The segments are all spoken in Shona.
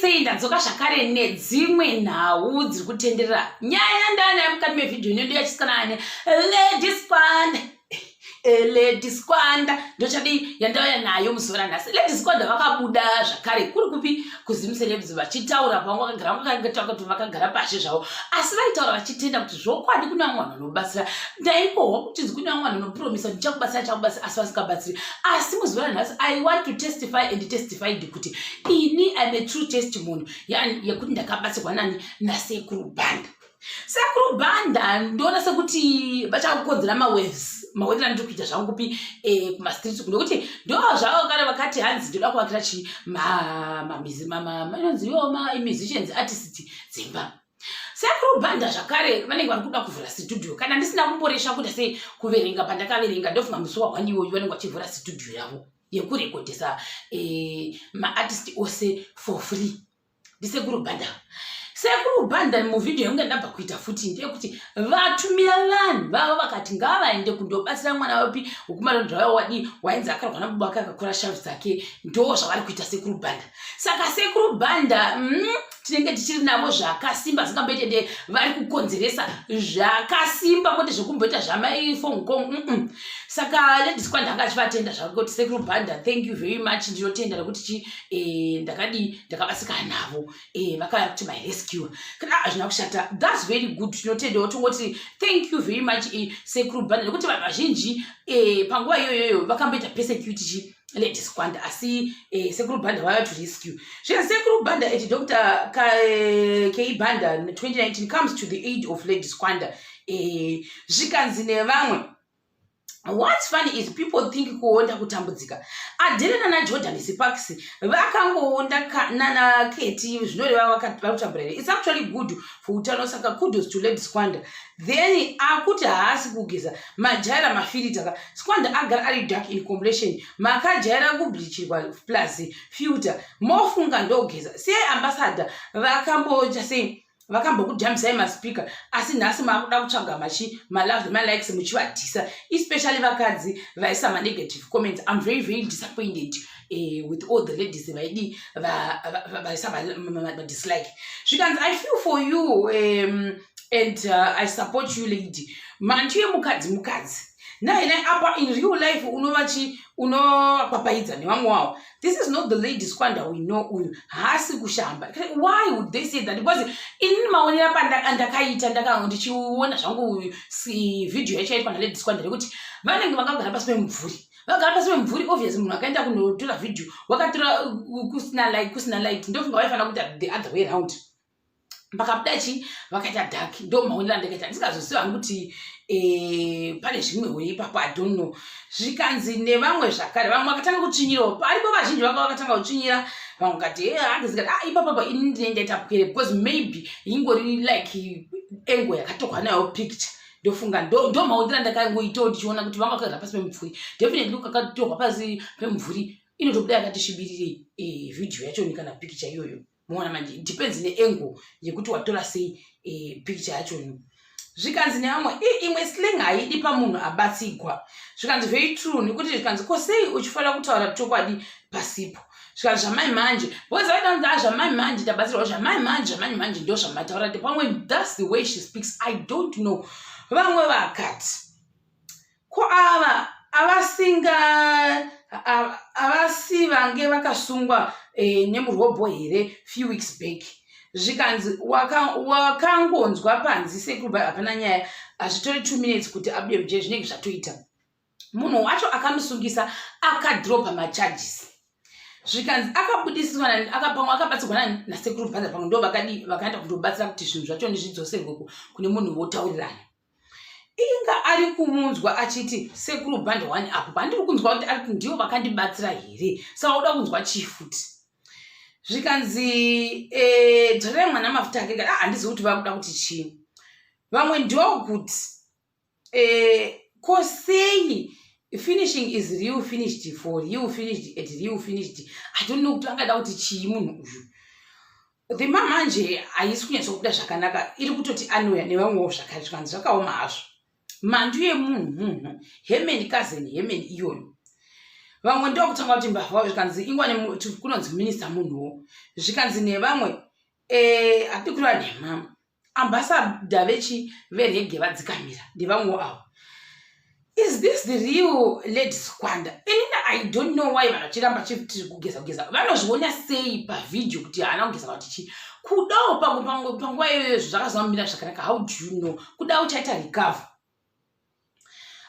Sei ndadzoka zvakare nedzimwe nhau dziri kutenderera. Nyaya yandanayo mukati mevhidhiyo ino ndeyachisikana ane Lady Squanda. Lady Squanda ndochadii yandauya nayo muzuva ranhasi. Lady Squanda vakabuda zvakare kuri kupi kuZimcelebs vachitaura pavanga vakagara vanga kuti vakagara pashi zvavo, asi vaitaura vachitenda kuti zvokwadi kune vamwe vanhu vanobatsira. Ndaimbohwa kuchinzi kune vamwe vanhu vanopromisa kuti ndichakubatsira ndichakubatsira asi vasingabatsiri. Asi muzuva ranhasi I want to testify and testified kuti ini I'm a true testimony yani yekuti ndakabatsirwa nani nasekuru Banda. Sekuru Banda ndoona sekuti vachakukonzera mawaves mawetera andiri kuita zvangu kupi kumastreets uku, nekuti ndo zvavo kare vakati hanzi ndoda kuvakira chi inonzi iwo mamusicians artist dzimba. Sekuru Banda zvakare vanenge vari kuda kuvhura studio, kana ndisina kumboresva kuita sei kuverenga pandakaverenga, ndofunga musi wahwani iwoyu vanenge vachivhura studio yavo yekurekodhesa maartist ose for free. Ndisekuru Banda. Sekuru Banda muvhidhiyo yangu ndabva kuita futi ndeyekuti vatumira vanhu vavo vakati ngavaende kundobatsira mwana wapi wekumarondera wadi wainzi akarwa nababa wake akakura shavi dzake. Ndo zvavari kuita Sekuru Banda. Saka Sekuru Banda tinenge tichiri navo zvakasimba, zingamboite vari kukonzeresa zvakasimba, kwete zvekumboita zvamai phone call. Saka Lady Squanda anga achivatenda zvavo kuti Sekuru Banda, thank you very much, ndinotenda nekuti chi ndakadii ndakabatsirikana navo, vakauya kuti my rescue. Kana hazvina kushata, that's very good. Tinotendawo, tongoti thank you very much, Sekuru Banda, nekuti vanhu vazhinji panguva iyoyoyo vakamboita persecute chi Lady Squanda, asi Sekuru Banda vauya to rescue. Zvinzi Sekuru Banda at Dr K Banda 2019 comes to the aid of Lady Squanda. Zvikanzi nevamwe, what's funny is people think kuonda kutambudzika. Adele nana Jordan Sparks vakangoonda nana Keti, zvinoreva vari kutambura here? It's actually good for utano. Saka kudos to Lady Squanda. Then akuti haasi kugeza, majaira mafirita ka. Squanda agara ari dark in complexion, makajaira kubleachirwa plus filter, mofunga ndogeza sei? Ambassador vakamboita sei? Vakambokujambisai maspeaker, asi nhasi maakuda kutsvaga machi malove, malikes, muchivadhisa, especially vakadzi vaisa manegative comments. I'm very very disappointed with all the ladies vaidi vaisa madislike. Zvikanzi, I feel for you and I support you, lady. Mantu yemukadzi mukadzi naine apa in real life unovachi unovapapaidza nevamwe wavo. This is not the Lady Squanda we know. Uyu haasi kushamba. Why would they say that? Because inini maonera pandakaita ndaka ndichiona zvangu vhidhiyo yacho yaitwa naLady Squanda rekuti vanenge vakagara pasi pemumvuri, vagara pasi pemumvuri. Obvious munhu akaenda kunotora vhidhiyo wakatora kusina light, kusina light. Ndofunga vaifanira kuita the other way round, pakabuda chi vakaita dark. Ndo maonero andakaita, ndisingazoziva hangu kuti pane zvimwewo ipapo, I don't know. Zvikanzi nevamwe zvakare, vamwe vakatanga kutsvinyirawo paripo, vazhinji vanga vakatanga kutsvinyira. Vamwe vakati agezikati ah, ipapapa ini ndinenge ndaita pwere, because maybe ingori like angle yakatorwa nayo picture. Ndofunga ndo maonero andakangoitawo ndichiona kuti vanga vakagara pasi pemumvuri. Definitely ukakatorwa pasi pemumvuri inotobuda yakati svibirirei vhidhiyo yachoni kana picture iyoyo. Muona manje, depends neangle yekuti watora sei picture yachoni. Zvikanzi nevamwe, imwe slang haidi pamunhu abatsigwa. Zvikanzi very true, nekuti zvikanzi ko sei uchifanira kutaura chokwadi pasipo? Zvikanzi zvamai manje, because vaida kunzi a zvamai manje tabatsirwa, zvamai manje, zvamai manje, ndo zvamataura ti pamwe that's the way she speaks, I don't know. Vamwe vakati ko ava avasinga avasi vange vakasungwa nemurobho here few weeks back? Zvikanzi wakangonzwa panzi Sekuru hapana nyaya, hazvitori 2 minutes kuti abude mujeri, zvinenge zvatoita munhu wacho akamusungisa akadropa macharges. Zvikanzi akabudiswa, pamwe akabatsirwa naSekuru Banda, pamwe ndo vakadi vakaenda kundobatsira kuti zvinhu zvacho ndizvidzoserwe kune munhu votaurirana. Inga ari kumunzwa achiti Sekuru Banda one apo pandiri kunzwa kuti ari ndivo vakandibatsira here? Saka uda kunzwa chii futi? Zvikanzi dzorerai mwana mafuta ake. Ah, handizivi kuti vakuda kuti chii. Vamwe ndokuti ko sei finishing is real, finished for real, finished at real, finished. I don't know kuti angada kuti chii munhu uyu. The mamanje haisi kunyatsokubuda zvakanaka, iri kutoti anouya nevamwewo zvakare. Zvikanzi zvakaoma hazvo, mhandu yemunhu munhu hemeni kazeni hemeni iyoyo. Vamwe ndokutanga kuti mbavha, zvikanzi ingwane kunonzi minista munhuwo, zvikanzi nevamwe hatidi kureva nhema. Ambassador vechi vereggae vadzikamira, ndevamwewo avo. Is this the real Lady Squanda? Inini I don't know why vanhu vachiramba chiti kugeza kugeza. Vanozviona sei pavhidhiyo kuti haana kugeza kana kuti chii? Kudawo panguva iyoyo zvakazomira zvakanaka. How do you know kuda uchaita recover?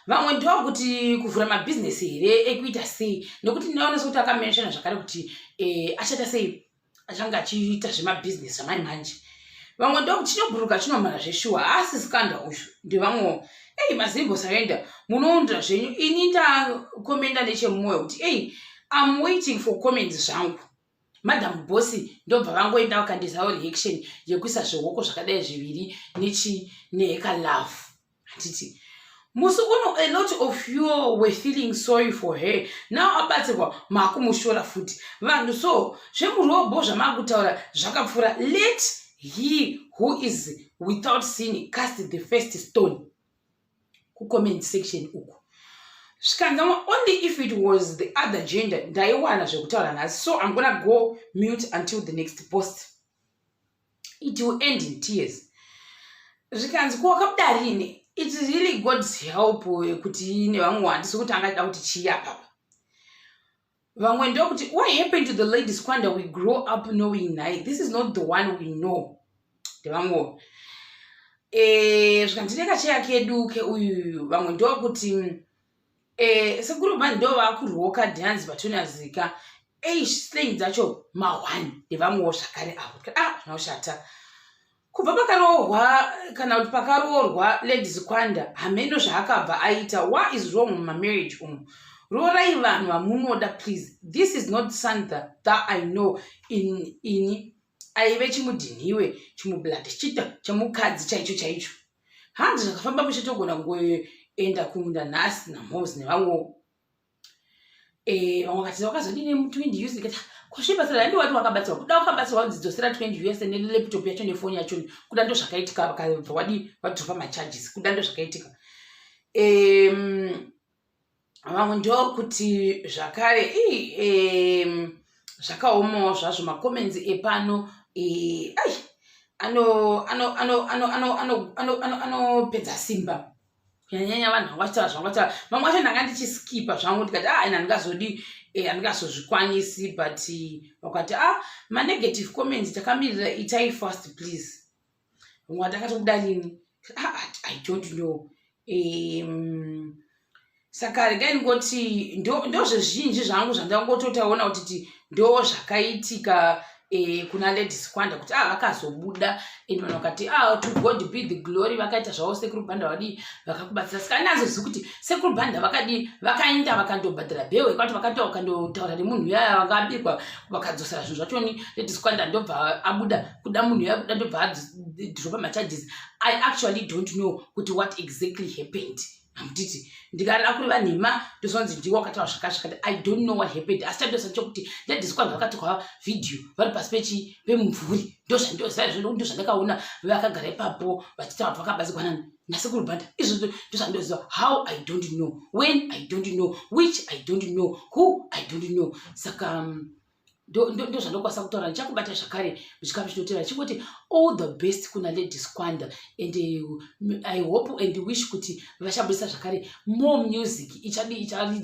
Vamwe ndokuti kuvhura mabhizinesi here, ekuita sei? Nekuti ndinoona sekuti akamentiona zvakare kuti achaita sei, achange achiita zvemabhizinesi zvamai manje. Vamwe ndokuti chinobhuruka chinomhara zveshuwa, haasi Squanda uyu, ndevamwewo. Ei, mazimbo saenda munoundira zvenyu. Ini ndakomenda nechemumwoyo kuti ei, I'm waiting for comments zvangu. Madam Boss ndobva vangoenda vakandisawo reaction yekuisa zvioko zvakadai zviviri nechi nekalove, handiti? Musi uno a lot of you were feeling sorry for her. Now abatsirwa, makumushora futi vanhu. So zvemurobho zvamakutaura zvakapfuura. Let he who is without sin cast the first stone. Kucomment section uku zvikanzamwa, only if it was the other gender ndaiwana zvekutaura nhasi. So I'm gonna go mute until the next post. It will end in tears. Zvikanzi ko wakabuda rini? It's really God's help kuti nevamwe handisi kuti angada kuti chii apapa. Vamwe ndokuti, what happened to the Lady Squanda we grow up knowing? Nai, this is not the one we know. Ndevamwewo. Zvikanzi nekacheya kedu keuyuyu. Vamwe ndokuti sekuru bhandi ndo vakuroka dhanzi vatonazika. Eish, slang dzacho ma1. Ndevamwewo zvakare avo. Ah, zvinoshata kubva pakarohwa kana kuti pakaroorwa Lady Squanda, hameno zvaakabva aita. What is wrong mumamarriage umu? Rorai vanhu vamunoda, please. This is not Sandra that I know. Ini aive chimudhinhiwe chimubladhe chita chemukadzi chaicho chaicho. Hanzi zvakafamba muchitogona kungoenda kumunda nhasi naMos nevamwewo. Vamwe vakati wakazodini mu20 US? Ndikati kwazvibatsira handi wati wakabatsirwa, kuda wakabatsirwa kunzi dzosera 20 US nelaptop yacho nefoni yacho. Kuda ndo zvakaitika, vakabva wadi wadropa macharges. Kuda ndo zvakaitika. Vamwe ndokuti zvakare zvakaomawo zvazvo. Macomments epano ai anopedza simba, kunyanyanya vanhu vanga vachitaura zvanga vachitaura. Vamwe vacho ndanga ndichiskipa zvangu, ndikati ah, ine handingazodi, handingazozvikwanisi. But vakati, ah, manegative comments takamirira, itai fast please. Vamwe vatakatobuda rini? Ah, I don't know. Saka regai ndingoti ndozvezhinji zvangu zvandangototaona kuti ti ndo zvakaitika kuna Lady Squanda, kuti ah, vakazobuda and vanhu vakati, ah, to God be the glory, vakaita zvavo. Sekuru Bhanda vadii, vakakubatsira. Saka andinazozivi kuti Sekuru Bhanda vakadii, vakaenda vakandobhadhara bhewe kwati vakaenda vakandotaura nemunhu uyaya vakabirwa, vakadzosera zvinhu zvachoni. Lady Squanda ndobva abuda, kuda munhu uya, kuda ndobva adropa macharges. I actually don't know kuti what exactly happened. Hamutiti ndikareva kureva nhema, ndozonzi ndiwo wakataura zvakati zvakati. I don't know what happened, asi chandoziva chekuti Lady Squanda vakatorwa vhidhiyo vari pasi pechi pemumvuri. Ndozvandoziva izvo, ndozvandakaona vakagara ipapo vachitaura kuti vakabatsirwa nani, naSekuru Bhanda. Izvozvo ndozvandoziva. How, I don't know. When, I don't know. Which, I don't know. Who, I don't know. Saka ndozvandokwanisa kutaura. Ndichakubata zvakare muchikamu chinotevera. Chingoti all the best kuna Lady Squanda and I hope and wish kuti vachabudisa zvakare more music ichadi icharidzwa.